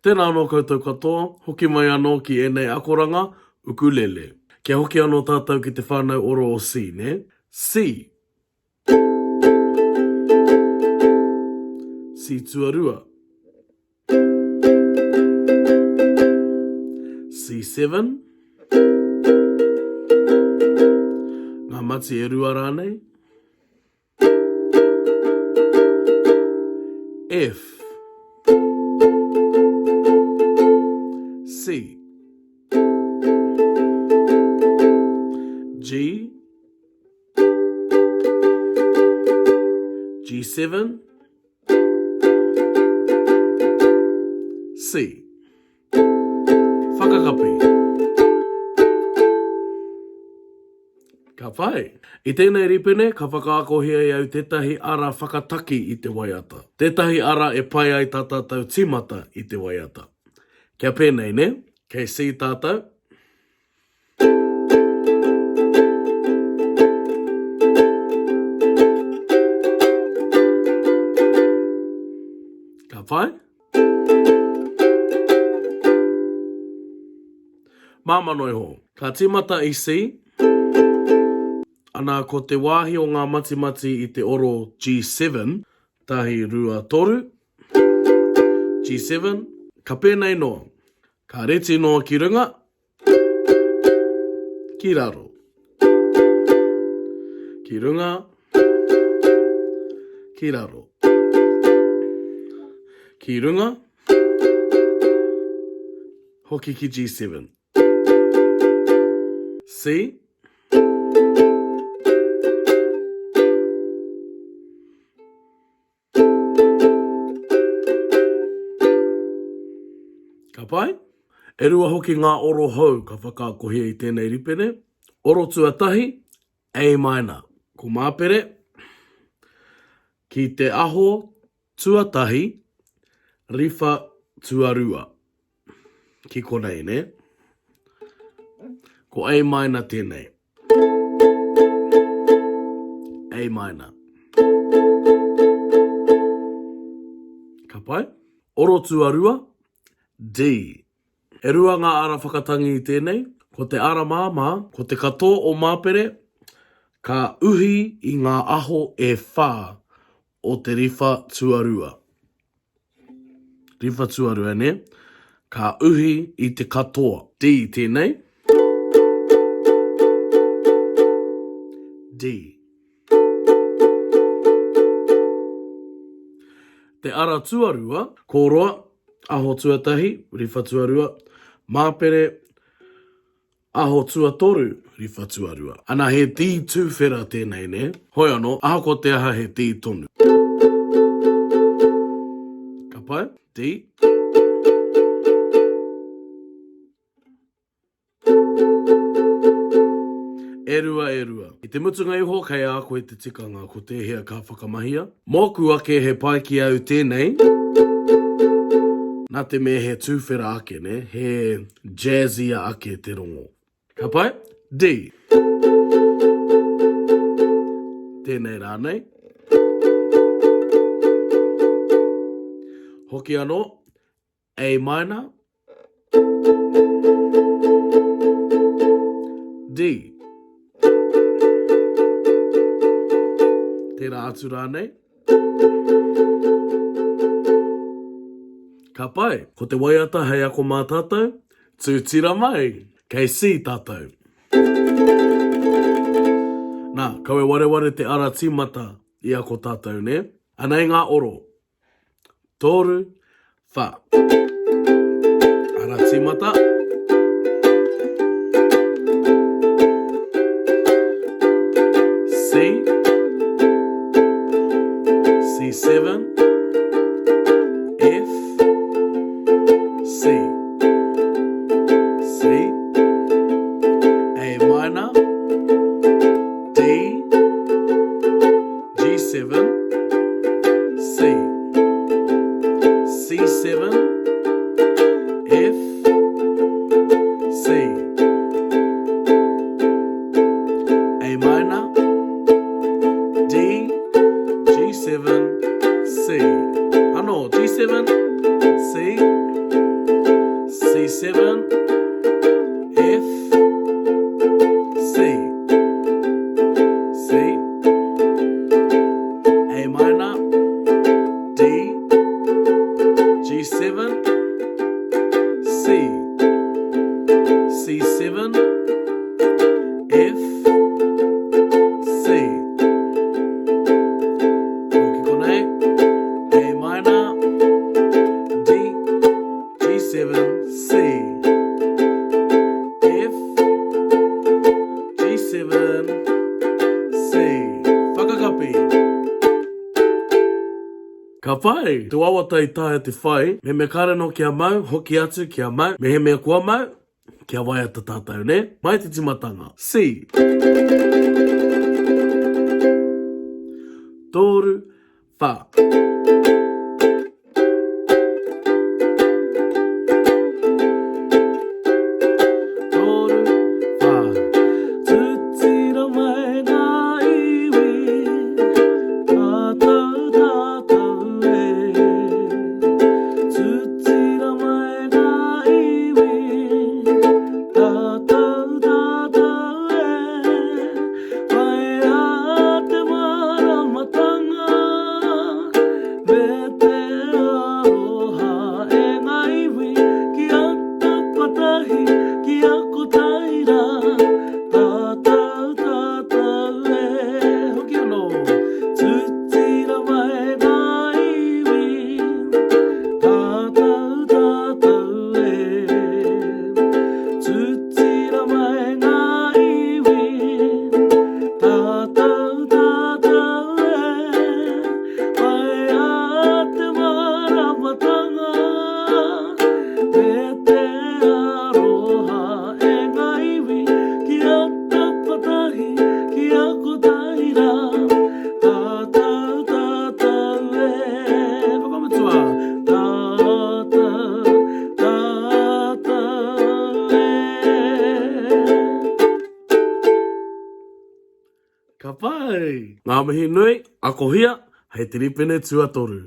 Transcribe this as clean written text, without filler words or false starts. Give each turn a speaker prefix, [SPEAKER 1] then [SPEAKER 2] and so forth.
[SPEAKER 1] Tēnā anō koutou katoa, hoki mai anō ki ēnei akoranga ukulele. Kia hoki anō tātou ki te whānau oro o C, nē? C. C tuarua. C7. Ngā mati e rua rānei. F. C. G. G7. C. Whakakapi. Ka pai. I tēnei ripene, ka whakaakohia e au tētahi ara whakataki i te waiata. Tētahi ara e pai ai tā tātou tīmata i te waiata. Kia pēnei, nē? Kei C tātou. Ka pai? Māmā noa iho. Ka tīmata i C, ana ko te wāhi o ngā matimati i te oro G7, tahi, rua, toru, G7, ka pēnei noa. Ka reti noa ki runga, ki raro. Ki runga, ki raro. Ki runga, hoki ki G7. C. Ka pai? E rua hoki ngā oro hou ka whakaakohia i tēnei ripene. Oro tuatahi, A minor. Ko Māpere, ki te aho tuatahi, riwha tuarua. Ki konei, nē? Ko A minor tēnei. A minor. Ka pai? Oro tuarua, D. E rua ngā ara whakatangi i tēnei. Ko te ara māmā, ko te katō o Māpere, ka uhi i ngā aho e whā o te riwha tuarua. Riwha tuarua, nē? Ka uhi i te katoa. D tēnei. D. Te ara tuarua, kōroa, aho tuatahi, riwha tuarua, māpere, Aho tuatoru, riwha tuarua. Ana he D tūwhera tēnei, nē? Hoi anō, ahakoa te aha he D tonu. Ka pai? D. E rua, e rua. I te mutunga iho, kei a koe te tikanga ko tēhea ka whakamahia. Mōku ake he pai ki au tēnei, nā te mea he tūwhera ake, nē? He Jazzier ake te rongo. Ka pai? D. Tēnei rānei. Hoki anō. A minor. D. Tērā atu rānei. Ka pai. Ko te waiata hei ako mā tātou, tūtira mai! Kei C tātou. Nā, kawe wareware te ara tīmata i ako tātou, nē? Anei ngā oro. Toru, wha. Ara tīmata. C. C7. F. C. C. A minor. D. G7, C, C7, F, C, A minor, D, G7, C. Anō, G7, C. G7, C. F, G7, C. Whakakapi. Ka pai! Te wawata i taea te whai, mehemea kāre anō kia mau, hoki atu kia mau, mehemea kua mau, kia waiata tātou, nē? Mai te tīmatanga. C. Tōru, whā. Toru, whā. Tutira mai ngā iwi, tātou, tātou e. Tutira mai ngā iwi, tātou, tātou e. Whaia te māramatanga me te aroha e ngā iwi kia tapatahi, kia kotahi rā, tātou, tātou e. Hoki anō. Tutira mai ngā iwi, tātou, tātou e. Tutira mai ngā iwi, tātou, tātou e. Whaia te māramatanga, me te aroha e ngā iwi, kia tapatahi, kia kotahi rā, tātou, tātou e. Whakamutua, tātou, Tātou e. Ka pai! Ngā mihi nui, akohia, hei te ripene tuatoru.